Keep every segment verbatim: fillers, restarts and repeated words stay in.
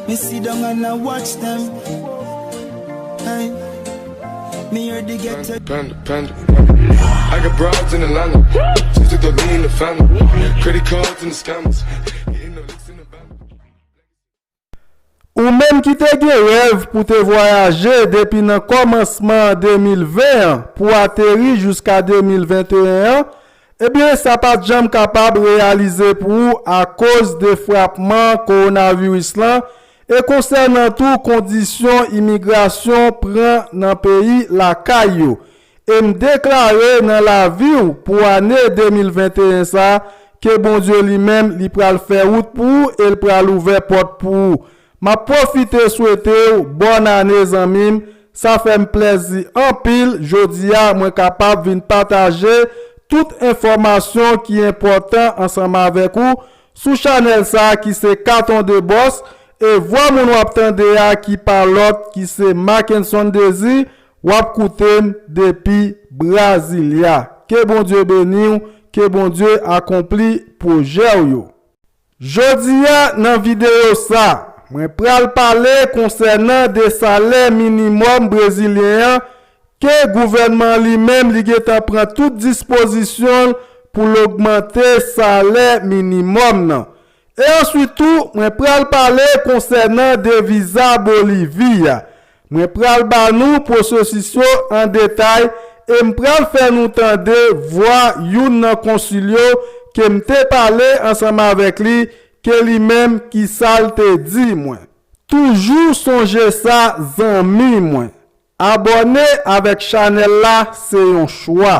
Me sit down and I watch them. Hey, me hear the ghetto. Panda, panda, panda. I got broads in Atlanta. Just took the lean in the family. Credit cards and the scammers. Getting the licks in the van. Ou menm ki te gen rèv pou te vwayaje depi nan kòmansman de mil ven an pou ateri jiska de mil venteyen an, ebyen, sa pa t janm kapab reyalize pou ou akoz de frapman kowonaviris lan e konsènan tou kondisyon imigrasyon pran nan peyi lakay yo. E m deklare nan lavi w pou ane de mil venteyen sa, ke Bondye li menm li pral fè wout pou ou e l pral ouvè pòt pou ou. M ap pwofite swete w bòn ane, zanmi m. Sa fè m plèzi anpil, jodi a mwen kapab vin pataje tout enfòmasyon ki enpòtan ansanm avèk ou sou chanèl sa ki se Katon de Bòs, e vwa moun w ap tande a ki pa lòt ki se Mackenson Désir, w ap koute m depi Brasilia. Ke Bondye beni w, ke Bondye akonpli pwojè w yo. Jodi a, nan videyo sa, mwen pral pale konsènan de salè minimòm brezilyen an, ke gouvènman li menm li gentan pran tout dispozisyon l pou l ogmante salè minimòm nan. E answit tou, mwen pral pale konsènan de viza Bolivi a. Mwen pral ba nou pwosesis yo an detay e m pral fè nou tande vwa youn nan konsil yo ke m te pale ansanm avèk li, ke li menm ki sa l te di mwen. Toujou sonje sa, zanmi mwen. Abòne avèk chanèl la se yon chwa.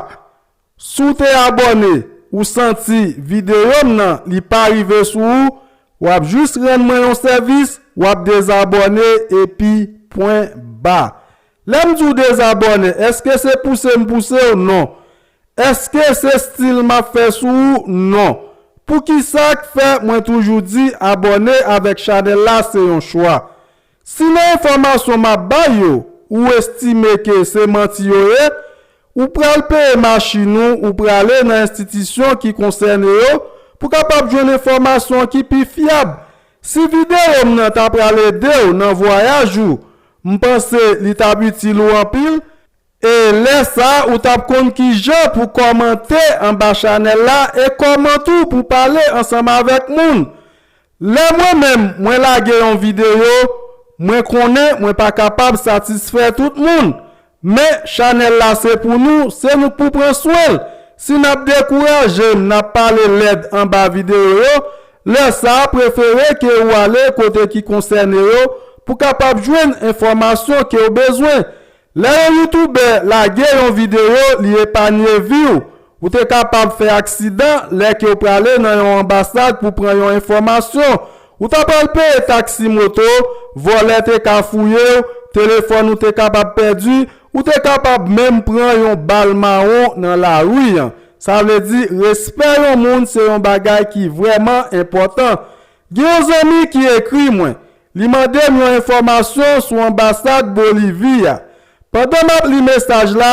Si w te abòne, ou santi videyo m nan li pa rive sou ou, w ap jis rann mwen yon sèvis, w ap dezabòne epi pwen ba. Lè m di w dezabòne, èske se pouse m pouse w? Non. Èske se stil m ap fè sou ou? Non. Poukisa k fè mwen toujou di abòne avèk chanèl la se yon chwa? Si nan enfòmasyon m ap bay yo, ou estime ke se manti yo ye, ou pral peye machin ou, ou prale nan enstitisyon ki konsène yo pou kapab jwenn enfòmasyon ki pi fyab. Si videyo m nan ta pral ede w nan vwayaj ou, m panse li t ap itil ou anpil, e lè sa a, ou t ap konn kijan pou kòmante anba chanèl la e kòman tou pou pale ansanm avèk moun. Lè mwen menm, mwen lage yon videyo, mwen konnen mwen pa kapab satisfè tout moun. Men chanèl la se pou nou, se nou k pou pran swen l. Si n ap dekouraje m, n ap pale lèd anba videyo yo, lè sa a prefere ke ou ale kote ki konsène yo pou kapab jwenn enfòmasyon ke w bezwen. Lè yon youtubè lage yon videyo, li epanye vi w. Ou te kapab fè aksidan lè ke w prale nan yon anbasad pou pran yon enfòmasyon. Ou ta pral peye taksi moto, vòlè te ka fouye w, telefòn ou te kapab pèdi, ou te kapab menm pran yon bal mawon nan lari an. Sa vle di, respè yon moun se yon bagay ki vrèman enpòtan. Gen yon zanmi ki ekri mwen, li mande m yon enfòmasyon sou anbasad Bolivi a. Pandan m ap li mesaj la,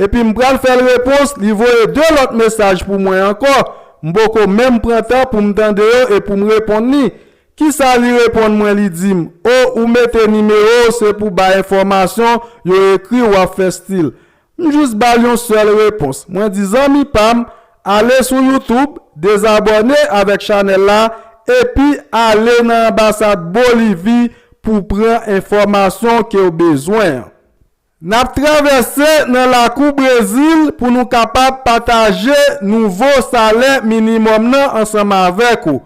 epi m pral fè l repons, li voye de lòt mesaj pou mwen ankò. M poko menm pran tan pou m tande yo e pou m reponn li. Kisa li reponn mwen, li di m, "O, ou mete nimewo w, se pou bay enfòmasyon, yo ekri w ap fè stil." M jis ba l yon sèl repons. Mwen di, "Zanmi pa m, ale sou YouTube, dezabòne avèk chanèl la, epi ale nan anbasad Bolivi pou pran enfòmasyon ke w bezwen an." N ap travèse nan lakou Brezil pou nou kapab pataje nouvo salè minimòm nan ansanm avèk ou.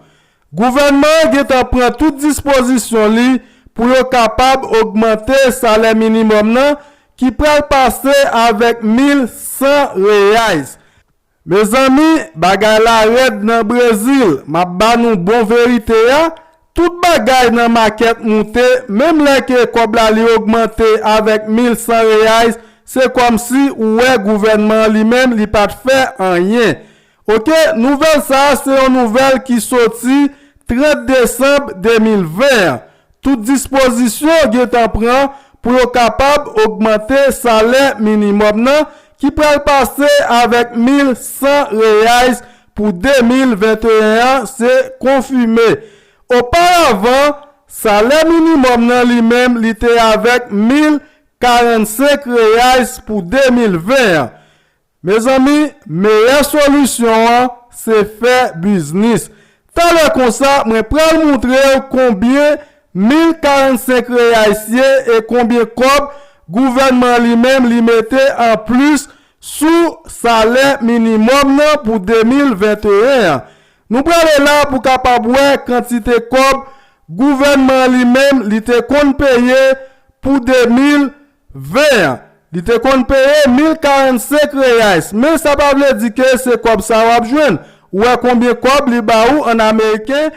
Gouvènman an gentan pran tout dispozisyon li pou yo kapab ogmante salè minimòm nan, ki pral pase avèk mil san reais. Mezanmi, bagay la rèd nan Brezil. M ap ba nou bon verite a, tout bagay nan makèt moute, menm lè ke kòb la li ogmante avèk mil san reais, se kòmsi ou wè gouvènman an li menm li pa t fè anyen. Oke, nouvèl sa a se yon nouvèl ki soti trant desanm de mil ven an. Tout dispozisyon gentan pran pou yo kapab ogmante salè minimòm nan ki pral pase avèk mil san reais pou de mil venteyen an, se konfime. Oparavan, Salè minimòm nan li menm, li te avèk mil karannsenk reais pou de mil ven an. Mezanmi, meyè solisyon an se fè biznis. Talè konsa, mwen pral moutre w konbyen mil karannsenk reais ye e konbyen kòb gouvènman li menm li mete anplis sou salè minimòm nan pou de mil venteyen an. Nou prale la pou kapab wè kantite kòb gouvènman li menm li te konn peye pou de mil ven an. Li te konn peye mil karannsenk reais, men sa pa vle di ke se kòb sa w ap jwenn. Ou wè konbyen kòb li ba ou an ameriken?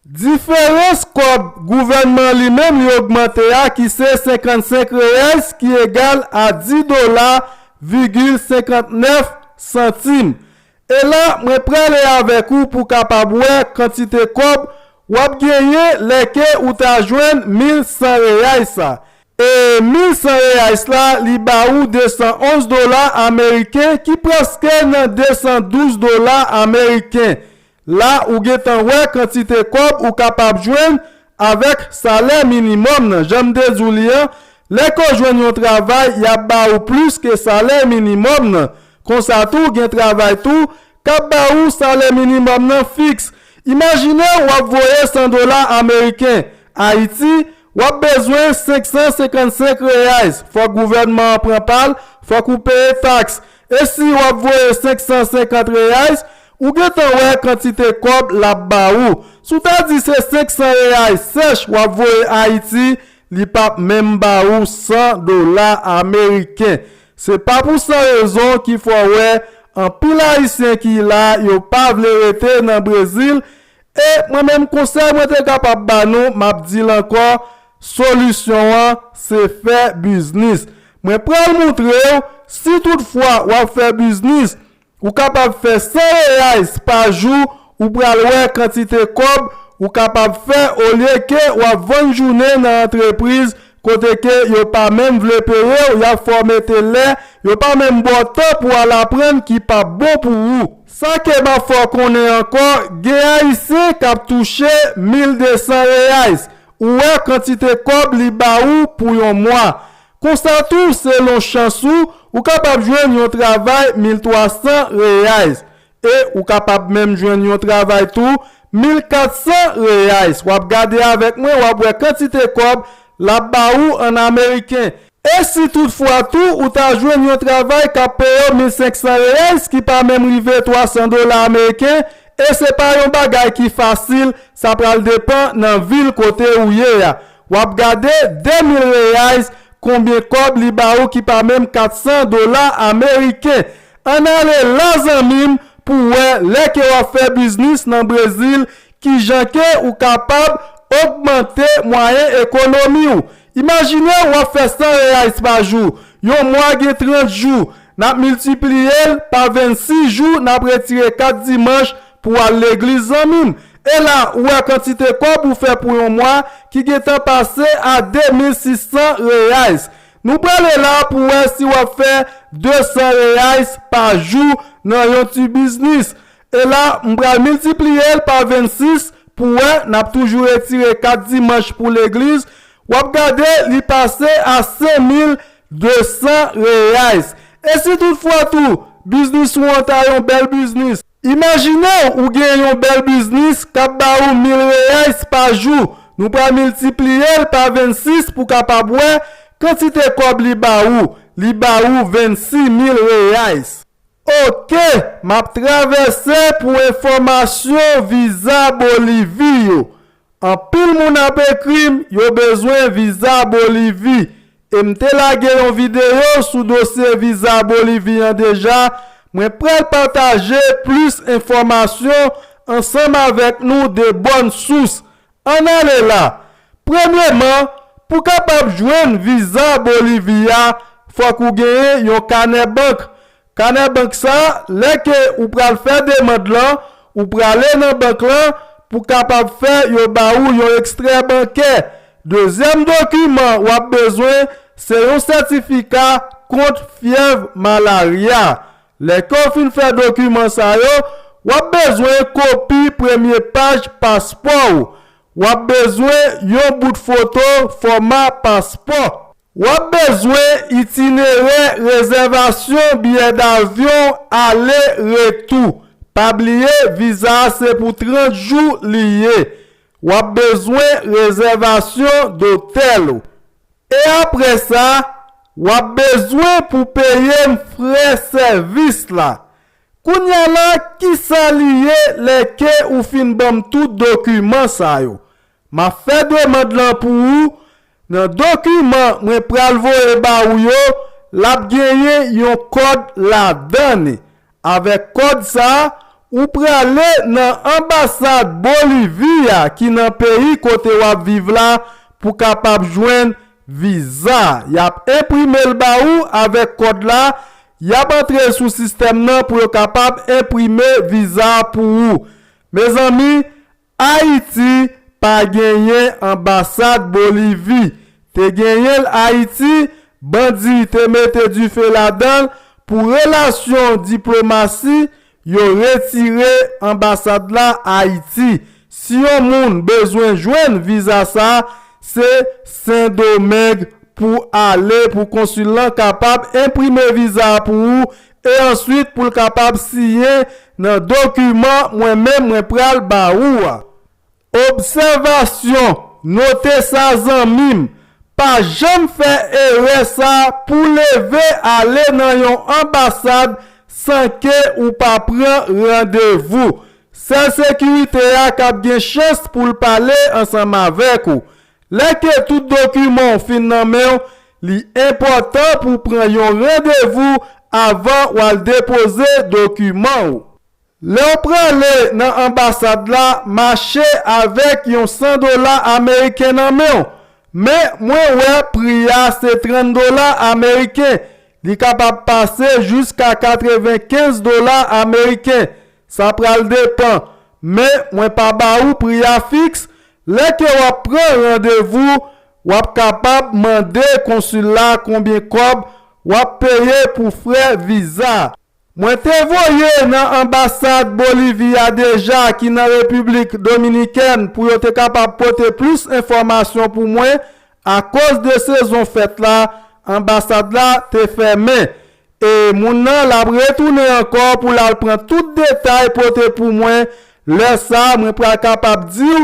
Diferans kòb gouvènman li menm li ogmante a ki se senkannsenk reais ki egal a dis dola vigil senkantnèf santim. E la, mwen prale avèk ou pou kapab wè kantite kòb w ap genyen lèke ou ta jwenn mil san reais sa. E mil san reais la, li ba ou de san onz dola ameriken, ki prèske nan de san douz dola ameriken. La, ou gentan wè kantite kòb ou kapab jwenn avèk salè minimòm nan. Jan m te di w li an, lè ke w jwenn yon travay, y ap ba ou plis ke salè minimòm nan. Konsa tou, gen travay tou k ap ba ou salè minimòm nan fiks. Imajine w ap voye san dola ameriken Ayiti, w ap bezwen senk san senkannsenk reais. Fòk gouvènman an pran pa l, fòk ou peye taks. E si w ap voye senk san senkant reais, ou gentan wè kantite kòb l ap ba ou. Si w ta di se senk san reais sèch w ap voye Ayiti, li p ap menm ba ou san dola ameriken. Se pa pou san rezon ki fè w wè anpil Ayisyen ki la, yo pa vle rete nan Brezil. E mwen menm, konsèy mwen te kapab ba nou, m ap di l ankò, solisyon an, se fè biznis. Mwen pral moutre w, si toutfwa w ap fè biznis, ou kapab fè san reais pa jou, ou pral wè kantite kòb ou kapab fè olye ke w ap vann jounen nan antrepriz kote ke yo pa menm vle peye w, y ap fè w mete lè, yo pa menm ba w tan pou w al aprann ki p ap bon pou ou. Sa ke m ap fè w konnen ankò, gen Ayisyen k ap touche mil de san reais. Ou wè kantite kòb li ba ou pou yon mwa. Konsa tou, selon chans ou, ou kapab jwenn yon travay mil twa san reais. E ou kapab menm jwenn yon travay tou, mil kat san reais. W ap gade avèk mwen, w ap wè kantite kòb l ap ba ou an ameriken. E si toutfwa tou, ou ta jwenn yon travay k ap peye w mil senk san reais, ki pa menm rive twa san dola ameriken, e se pa yon bagay ki fasil, sa pral depann nan vil kote ou ye a. W ap gade de mil reais, konbyen kòb li ba ou ki pa menm kat san dola ameriken. Ann ale la, zanmi m, pou w wè lè ke w ap fè biznis nan Brezil, kijan ke ou kapab ogmante mwayen ekonomi w. Imajine w ap fè san reais pa jou, yon mwa gen trant jou, n ap miltipliye l pa vennsis jou, n ap retire kat dimanch pou w al legliz, zanmi m. E la, ou wè kantite kòb ou fè pou yon mwa ki gentan pase a de mil sis san reais. Nou prale la pou wè si w ap fè de san reais pa jou nan yon ti biznis. E la, m pral miltipliye l pa vennsis pou wè, n ap toujou retire kat dimanch pou legliz. W ap gade, li pase a senk mil de san reais. E si toutfwa tou, biznis ou an ta yon bèl biznis, imajine w ou gen yon bèl biznis k ap ba ou mil reais pa jou. Nou pral miltipliye l pa vennsis pou kapab wè kantite kòb li ba ou. Li ba ou vennsis mil reais. Oke, m ap travèse pou enfòmasyon viza Bolivi yo. Anpil moun ap ekri m, yo bezwen viza Bolivi. E m te lage yon videyo sou dosye viza Bolivi an deja. Mwen pral pataje plis enfòmasyon ansanm avèk nou de bòn sous. Ann ale la. Premyeman, pou kapab jwenn viza Bolivi a, fòk ou genyen yon kanè bank. Kanè bank sa, lè ke ou pral fè demann lan, ou prale nan bank lan pou kapab fè yo ba ou yon ekstrè bankè. Dezyèm dokiman w ap bezwen, se yon sètifika kont fyèv malarya. Lè ke w fin fè dokiman sa yo, w ap bezwen kopi premye paj paspò w. W ap bezwen yon bout foto fòma paspò. W ap bezwen itinerè rezèvasyon biyè davyon ale retou. Pa bliye, viza a se pou trant jou li ye. W ap bezwen rezèvasyon dotèl ou. E apre sa, w ap bezwen pou peye m frè sèvis la. Kounye a la, kisa li ye lè ke ou fin ban m tout dokiman sa yo? M ap fè demann lan pou ou. Nan dokiman mwen pral voye ba ou yo, l ap genyen yon kòd ladan li. Avèk kòd sa a, ou prale nan anbasad Bolivi a ki nan peyi kote w ap viv la pou kapab jwenn viza. Y ap enprime l ba ou avèk kòd la, y ap antre l sou sistèm nan pou yo kapab enprime viza a pou ou. Mezanmi, Ayiti pa genyen anbasad Bolivi. Te genyen l Ayiti, bandi te mete dife ladan l pou relasyon diplomasi, yo retire anbasad la Ayiti. Si yon moun bezwen jwenn viza sa, se Sendomeng pou ale pou konsil lan kapab enprime viza a pou ou e answit pou l kapab siyen nan dokiman mwen menm mwen pral ba ou a. Obsèvasyon, note sa zanmi m, pa janm fè erè sa pou leve ale nan yon anbasad san ke ou pa pran randevou. Sèl sekirite a k ap gen chans pou l pale ansanm avèk ou. Lè ke tout dokiman w fin nan men w, li enpòtan pou w pran yon randevou avan w al depoze dokiman w. Lè w prale nan anbasad la, mache avèk yon san dola ameriken nan men w. Men mwen wè pri a se trant dola ameriken. Li kapab pase jiska katrevenkenz dola ameriken. Sa pral depann. Men mwen pa ba ou pri a fiks. Lè ke w ap pran randevou, w ap kapab mande konsil la konbyen kòb w ap peye pou frè viza. Mwen te voye nan anbasad Bolivi a deja ki nan Repiblik Dominikèn pou yo te kapab pote plis enfòmasyon pou mwen. Akoz de sezon fèt la, anbasad la te fèmen. E moun nan l ap retounen ankò pou l al pran tout detay pote pou mwen. Lè sa a, mwen pral kapab di w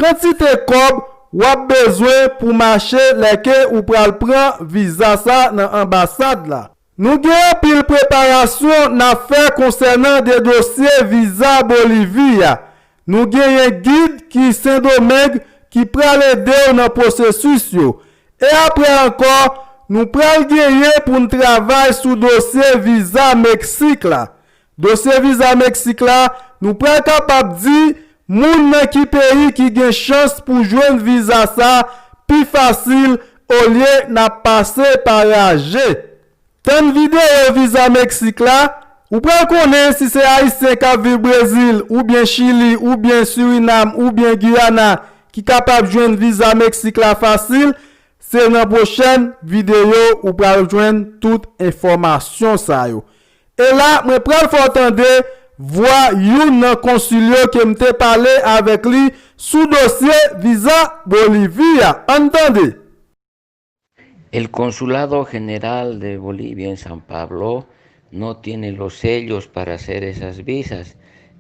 kantite kòb w ap bezwen pou mache lè ke ou pral pran viza sa nan anbasad la. Nou gen anpil preparasyon n ap fè konsènan de dosye viza Bolivi a. Nou genyen gid ki Sendomeng ki pral ede w nan pwosesis yo. E apre ankò, nou pral genyen pou n travay sou dosye viza Meksik la. Dosye viza Meksik la, nou pral kapab di moun nan ki peyi ki gen chans pou jwenn viza sa pi fasil olye n ap pase pa raje. Tann videyo viza Meksik la, ou pral konnen si se Ayisyen k ap viv Brezil, oubyen Chili, oubyen Sirinam, oubyen Giyana ki kapab jwenn viza Meksik la fasil. Se nan pwochèn videyo ou pral jwenn tout enfòmasyon sa yo. E la, mwen pral fè w tande vwa youn nan konsil yo ke m te pale avèk li sou dosye viza Bolivi a. Ann tande. El Consulado General de Bolivia en San Pablo no tiene los sellos para hacer esas visas.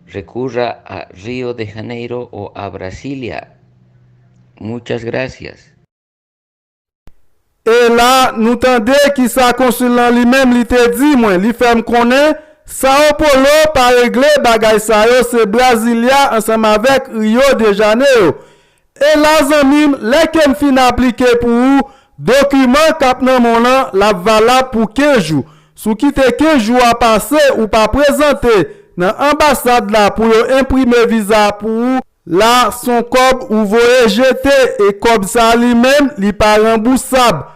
Recurra a Río de Janeiro o a Brasilia. Muchas gracias. E la, nou tande kisa konsil lan li menm li te di mwen. Li fè m konnen Sao Paulo pa regle bagay sa yo, se Brasilia ansanm avèk Rio de Janeiro. E la zanmi m, lè ke m fin aplike pou ou, dokiman k ap nan men w lan, l ap valab pou kenz jou. Si w kite kenz jou a pase, ou pa prezante nan anbasad la pou yo enprime viza a pou ou, la s on kòb ou voye jete e kòb sa li menm, li pa ranbousab.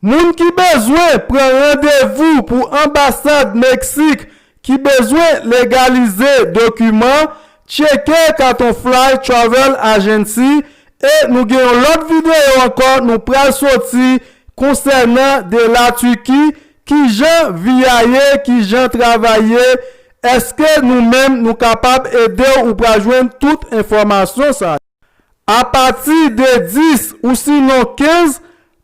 Moun ki bezwen pran randevou pou anbasad Meksik ki bezwen legalize dokiman, tcheke Katon Fly Travel Agency. E nou gen yon lòt videyo ankò nou pral soti konsènan de la Turquie, kijan vi a ye, kijan travay ye, èske nou menm nou kapab ede w, ou pral jwenn tout enfòmasyon sa yo. Apati de dis ou sinon kenz,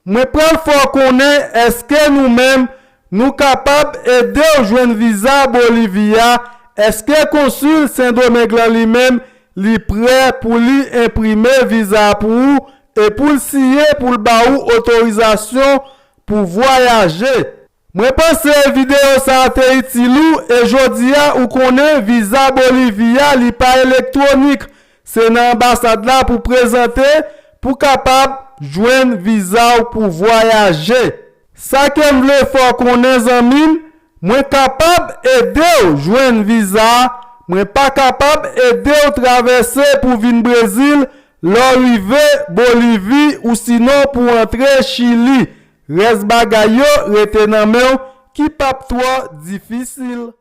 mwen pral fè w konnen èske nou menm nou kapab ede w jwenn viza Bolivi a. Èske konsil Sendomeng lan li menm li prè pou li enprime viza pou ou e pou l siyen pou l ba ou otorizasyon pou vwayaje? Mwen panse videyo sa a te itil ou e jodi a ou konnen viza Bolivi a li pa elektwonik. Se nan anbasad la pou prezante pou kapab jwenn viza w pou vwayaje. Sa ke m vle fè w konnen zanmi m, mwen kapab ede w jwenn viza a, mwen pa kapab ede w travèse pou vin Brezil lè w rive Bolivi ou sinon pou antre Chili. Rès bagay yo rete nan men w ki p ap twò difisil.